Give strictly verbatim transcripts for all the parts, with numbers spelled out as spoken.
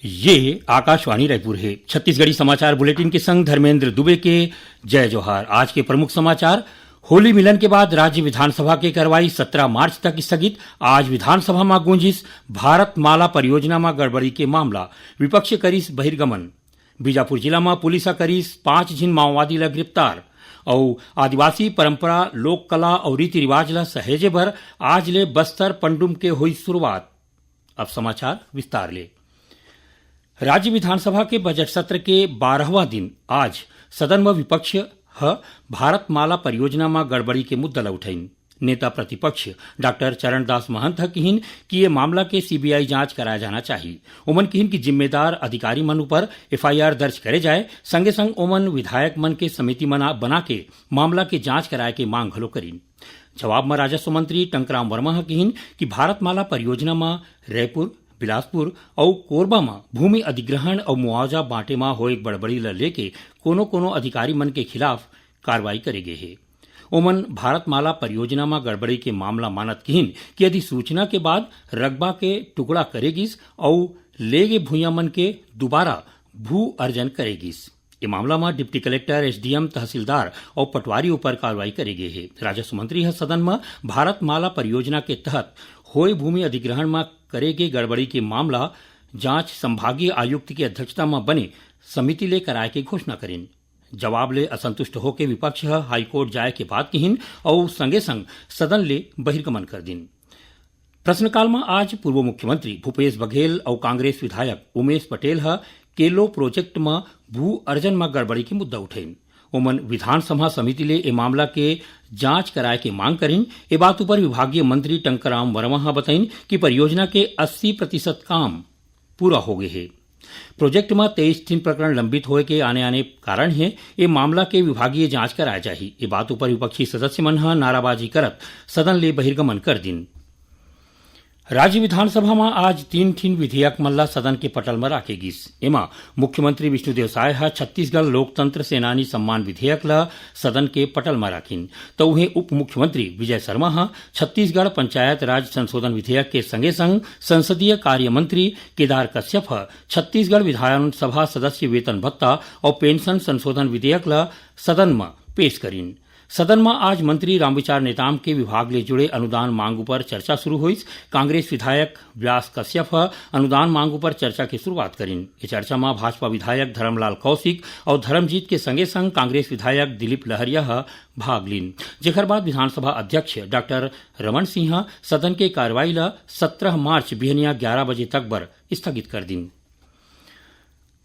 ये आकाशवाणी रायपुर हे। छत्तीसगढ़ी समाचार बुलेटिन के संग धर्मेंद्र दुबे के जय जोहार। आज के प्रमुख समाचार। होली मिलन के बाद राज्य विधानसभा के कार्रवाई सत्रह मार्च तक स्थगित। आज विधानसभा म गूंजिस भारत माला परियोजना म गड़बड़ी के मामला, विपक्ष करिस बहिर्गमन। बीजापुर जिला म पुलिस ह करिस पांच झिन माओवादी ल गिरफ्तार। अउ आदिवासी परंपरा, लोक कला अउ रीति रिवाज ल सहेजे बर आज ले बस्तर पंडुम के होई शुरुआत। अब समाचार विस्तार ले। राज्य विधानसभा के बजट सत्र के बारहवां दिन आज सदन म विपक्ष ह भारत माला परियोजना म गड़बड़ी के मुद्दा ल उठाइन। नेता प्रतिपक्ष डॉक्टर चरणदास महंत ह किहिन कि ये मामला के सीबीआई जांच कराया जाना चाही। ओमन किहिन कि जिम्मेदार अधिकारी मन ऊपर एफआईआर दर्ज करे जाए, संगे संग ओमन विधायक मन के समिति मना बना के मामला के जांच कराए के मांग घलो करिन। जवाब म राजस्व मंत्री टंकराम वर्मा ह किहिन कि भारतमाला परियोजना म रायपुर, बिलासपुर अउ कोरबा म भूमि अधिग्रहण अउ मुआवजा बांटे म होए गड़बड़ी ल लेके कोनो-कोनो अधिकारी मन के खिलाफ कार्रवाई करे गे हे। ओमन भारतमाला परियोजना म गड़बड़ी के मामला मानत किहिन कि अधिसूचना के बाद रकबा के टुकड़ा करे गिस अउ ले गे भुइयां मन के दुबारा भू अर्जन करे गिस। ए मामला म डिप्टी कलेक्टर, एसडीएम, तहसीलदार अउ पटवारी ऊपर कार्रवाई करे गे हे। राजस्व मंत्री ह सदन म भारतमाला परियोजना के तहत होए भूमि अधिग्रहण म करे गे गड़बड़ी के मामला जांच संभागीय आयुक्त के अध्यक्षता म बने समिति ले कराए के घोषणा करिन। जवाब ले असंतुष्ट होके विपक्ष ह हाईकोर्ट जाए के बात किहिन अउ संगे संग सदन ले बहिर्गमन कर दिन। प्रश्नकाल म आज पूर्व मुख्यमंत्री भूपेश बघेल अउ कांग्रेस विधायक उमेश पटेल ह केलो प्रोजेक्ट म भू अर्जन म गड़बड़ी के मुद्दा उठइन। ओमन विधानसभा समिति ले ए मामला के जांच कराए के मांग करिन। ए बात ऊपर विभागीय मंत्री टंकराम वर्मा ह बताइन कि परियोजना के अस्सी प्रतिशत काम पूरा हो गे हे। प्रोजेक्ट म तेईस ठिन प्रकरण लंबित होए के आने-आने कारण हे। ए मामला के विभागीय जांच कराए जाही। ए बात ऊपर विपक्षी सदस्य मन ह नाराबाजी करत सदन ले बहिर्गमन कर दिन। राज्य विधानसभा म आज तीन ठिन विधेयक मन ल सदन के पटल म राखे गिस। एमा मुख्यमंत्री विष्णुदेव साय ह छत्तीसगढ़ लोकतंत्र सेनानी सम्मान विधेयक ल सदन के पटल म राखिन, त उहें उप मुख्यमंत्री विजय शर्मा ह छत्तीसगढ़ पंचायत राज संशोधन विधेयक के संगे संग संसदीय कार्य मंत्री केदार कश्यप ह छत्तीसगढ़ विधानसभा सदस्य वेतन भत्ता अउ पेंशन संशोधन विधेयक ल सदन म पेश करिन। सदन म आज मंत्री रामविचार नेताम के विभाग ले जुड़े अनुदान मांग ऊपर चर्चा शुरू होइस। कांग्रेस विधायक व्यास कश्यप ह अनुदान मांग ऊपर चर्चा के शुरुआत करिन। ये चर्चा म भाजपा विधायक धर्मलाल कौशिक अउ धर्मजीत के संगे संग कांग्रेस विधायक दिलीप लहरिया ह भाग लीन, जेखर बाद विधानसभा अध्यक्ष डॉक्टर रमन सिंह ह सदन के कार्रवाई ल सत्रह मार्च बिहनिया ग्यारह बजे तक बर स्थगित कर दिन।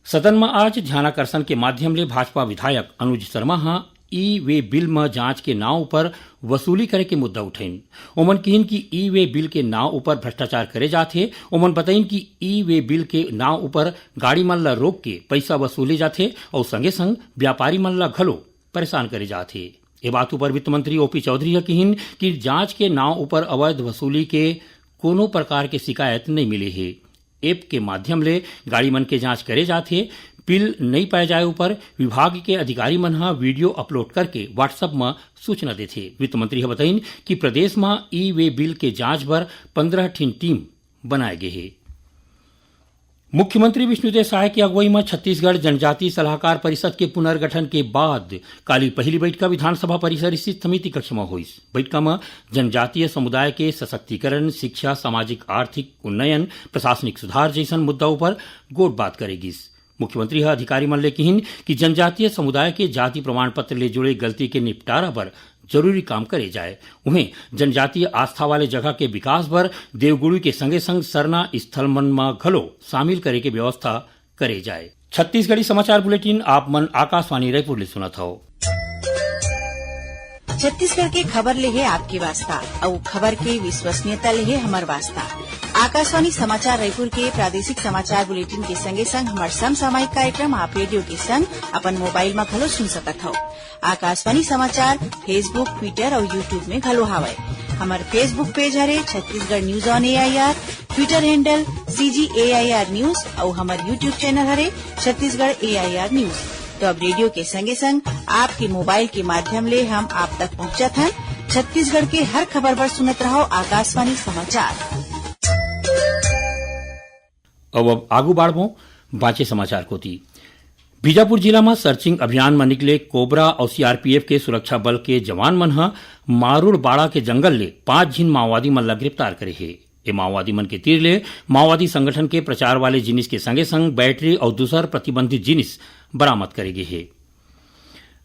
सदन म आज ध्यानाकर्षण के माध्यम ले भाजपा विधायक अनुज शर्मा ह ई वे बिल म जांच के नांव ऊपर वसूली करे के मुद्दा उठइन। ओमन किहिन कि ई वे बिल के नांव ऊपर भ्रष्टाचार करे जात हे। ओमन बताइन कि ई वे बिल के नांव ऊपर गाड़ी मन ल रोक के पइसा वसूले जाथे अउ संगे संग व्यापारी मन ल घलो परेशान करे जात हे। ए बात ऊपर वित्त मंत्री ओपी चौधरी ह किहिन कि जांच के नांव ऊपर अवैध वसूली के कोनो प्रकार के शिकायत नइ मिले हे। ऐप के माध्यम ले गाड़ी मन के जांच करे जात हे। बिल नइ पाए जाए ऊपर विभाग के अधिकारी मन ह वीडियो अपलोड करके WhatsApp म सूचना देथे। वित्त मंत्री ह बताइन कि प्रदेश म ई वे बिल के जांच बर पंद्रह ठिन टीम बनाए गे हे। मुख्यमंत्री विष्णुदेव साय के अगुवई म छत्तीसगढ़ जनजातीय सलाहकार परिषद के पुनर्गठन के बाद काली पहिली बइठका विधानसभा परिसर स्थित समिति कक्ष म होइस। बइठका म जनजातीय समुदाय के सशक्तिकरण, शिक्षा, सामाजिक आर्थिक उन्नयन, प्रशासनिक सुधार जइसन मुद्दा ऊपर गोठबात करे गिस। मुख्यमंत्री ह अधिकारी मन ले किहिन कि जनजातीय समुदाय के जाति प्रमाण पत्र ले जुड़े गलती के निपटारा बर जरूरी काम करे जाए। उहें, जनजातीय आस्था वाले जगह के विकास बर देवगुड़ी के संगे संग सरना स्थल मन म घलो शामिल करे के व्यवस्था करे जाए। छत्तीसगढ़ी समाचार बुलेटिन आप मन आकाशवाणी रायपुर ले सुनत हव। छत्तीसगढ़ के खबर ले हे आपके वास्ता, अउ खबर के विश्वसनीयता ले हे हमर वास्ता। आकाशवाणी समाचार रायपुर के प्रादेशिक समाचार बुलेटिन के संगे संग हमर समसामयिक कार्यक्रम आप रेडियो के संग अपन मोबाइल म घलो सुन सकत हव। आकाशवाणी समाचार Facebook, Twitter अउ YouTube में घलो हावय। हमर Facebook पेज हरे Chhattisgarh news on AIR, Twitter handle CG AIR news अउ हमर YouTube चैनल हरे छत्तीसगढ़ एआईआर न्यूज। तो अब रेडियो के संगे संग आपके मोबाइल के माध्यम ले हम आप तक पहुंचत हन। छत्तीसगढ़ के हर खबर बर सुनत रहव आकाशवाणी समाचार। अब, अब आगू बाढ़बो बांचे समाचार कोती। बीजापुर जिला म सर्चिंग अभियान म निकले कोबरा अउ सीआरपीएफ के सुरक्षा बल के जवान मन ह मारुड़ बाड़ा के जंगल ले पांच झिन माओवादी मन ल गिरफ्तार करे हे। ए माओवादी मन के तीर ले माओवादी संगठन के प्रचार वाले जिनिस के संगे संग बैटरी अउ दूसर प्रतिबंधित जिनिस बरामद करे गे हे।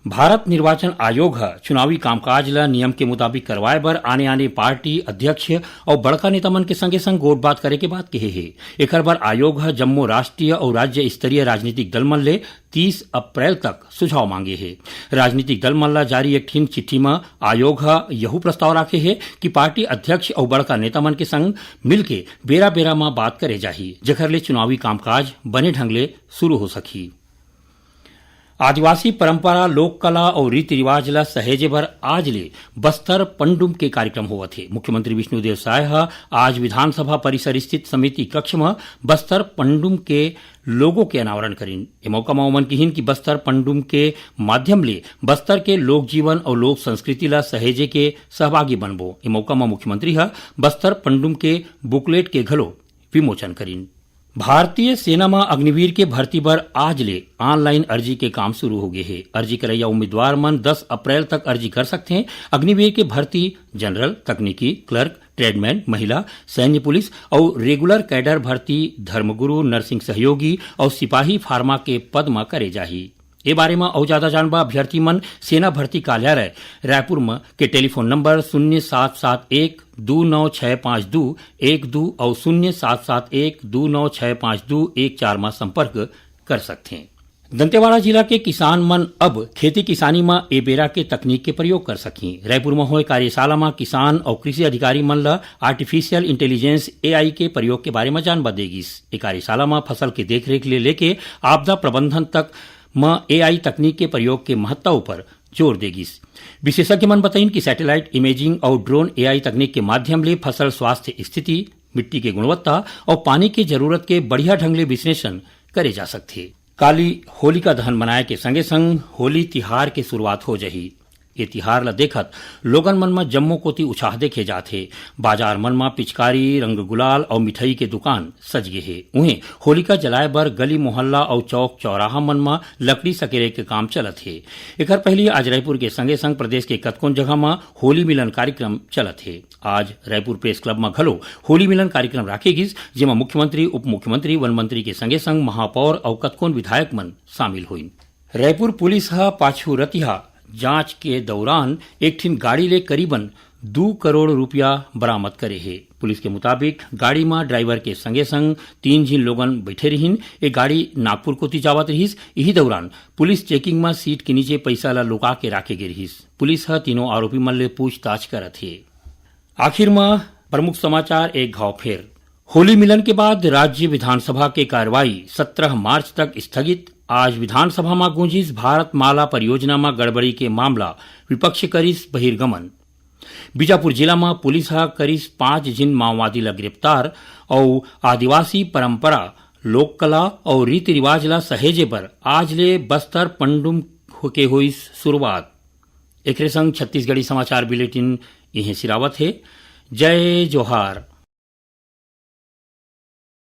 भारत निर्वाचन आयोग ह चुनावी कामकाज ल नियम के मुताबिक करवाए बर आने-आने पार्टी अध्यक्ष अउ बड़का नेता मन के संगे-संग गोठ-बात करे के बात कहे हे। एखर बर आयोग ह जम्मो राष्ट्रीय अउ राज्य स्तरीय राजनीतिक दल मन ले तीस अप्रैल तक सुझाव मांगे हे। राजनीतिक दल मन ल जारी एक ठिन चिट्ठी म आयोग ह यहू प्रस्ताव राखे हे कि पार्टी अध्यक्ष अउ बड़का नेता मन के संग मिलके बेरा-बेरा म बात करे जाही, जेखर ले चुनावी कामकाज बने ढंग ले शुरू हो सकही। आदिवासी परंपरा, लोक कला अउ रीति रिवाज ल सहेजे बर आज ले बस्तर पंडुम के कार्यक्रम होवत हे। मुख्यमंत्री विष्णुदेव साय ह आज विधानसभा परिसर स्थित समिति कक्ष म बस्तर पंडुम के लोगो के अनावरण करिन। ए मौका म ओमन किहिन कि बस्तर पंडुम के माध्यम ले बस्तर के लोक जीवन अउ लोक संस्कृति ल सहेजे के सहभागी बनबो। ए मौका म मुख्यमंत्री ह बस्तर पंडुम के बुकलेट के घलो विमोचन करिन। भारतीय सेना म अग्निवीर के भर्ती बर आज ले ऑनलाइन अर्जी के काम शुरू हो गे हे। अर्जी करइया उम्मीदवार मन दस अप्रैल तक अर्जी कर सकथे। अग्निवीर के भर्ती जनरल, तकनीकी, क्लर्क, ट्रेडमैन, महिला, सैन्य पुलिस अउ रेगुलर कैडर भर्ती धर्मगुरु, नर्सिंग सहयोगी अउ सिपाही फार्मा के पद म करे जाही। ए बारे म अउ जादा जानबा अभ्यर्थी मन सेना भर्ती कार्यालय रायपुर म के टेलीफोन नंबर शून्य सात सात एक दू नौ छह पाँच दू एक दू अउ शून्य सात सात एक दू नौ छह पाँच दू एक चार म संपर्क कर सकथे। दंतेवाड़ा जिला के किसान मन अब खेती किसानी म ए बेरा के तकनीक के प्रयोग कर सकही। रायपुर म होए कार्यशाला म किसान अउ कृषि अधिकारी मन ल आर्टिफिशियल इंटेलिजेंस, एआई, के प्रयोग के बारे म जानबा दे गिस। ए कार्यशाला म फसल के देखरेख ले लेके आपदा प्रबंधन तक म एआई तकनीक के प्रयोग के महत्ता उपर जोर दे गिस। विशेषज्ञ मन बताइन कि सैटेलाइट इमेजिंग अउ ड्रोन एआई तकनीक के माध्यम ले फसल स्वास्थ्य स्थिति, मिट्टी के गुणवत्ता अउ पानी के जरूरत के बढ़िया ढंग ले विश्लेषण करे जा सकथे। काली होलिका दहन मनाए के संगे संग होली तिहार के शुरुआत हो जही। ये तिहार ल देखत लोगन मन म जम्मो कोती उछाह देखे जात हे। बाजार मन म पिचकारी, रंग गुलाल अउ मिठाई के दुकान सज गे हे। उहें, होलिका जलाए बर गली मोहल्ला अउ चौक चौराहा मन म लकड़ी सकेरे के काम चलत हे। एखर पहिली आज रायपुर के संगे संग प्रदेश के कतकोन जगह म होली मिलन कार्यक्रम चलत हे। आज रायपुर प्रेस क्लब म घलो होली मिलन कार्यक्रम राखे गिस, जेमा मुख्यमंत्री, उप मुख्यमंत्री, वन मंत्री के संगे संग महापौर अउ कतकोन विधायक मन शामिल होइन। रायपुर पुलिस ह पाछू रतिहा जांच के दौरान एक ठिन गाड़ी ले करीबन दू करोड़ रुपया बरामद करे हे। पुलिस के मुताबिक गाड़ी म ड्राइवर के संगे संग तीन झिन लोगन बैठे रिहिन। ए गाड़ी नागपुर कोती जावत रिहिस। इही दौरान पुलिस चेकिंग म सीट के नीचे पइसा ल लुका के राखे गे रिहिस। पुलिस ह तीनों आरोपी मन ले पूछताछ करत हे। आखिर म प्रमुख समाचार एक घाव फेर। होली मिलन के बाद राज्य विधानसभा के कार्यवाही सत्रह मार्च तक स्थगित। आज विधानसभा म गूंजिस भारत माला परियोजना म गड़बड़ी के मामला, विपक्ष करिस बहिर्गमन। बीजापुर जिला म पुलिस ह करिस पांच झिन माओवादी ल गिरफ्तार अउ आदिवासी परंपरा, लोक कला अउ रीति रिवाज ल सहेजे बर आज ले बस्तर पंडुम के होइस शुरुआत। एकरे संग छत्तीसगढ़ी समाचार बुलेटिन इहें सिरावत हे। जय जोहार।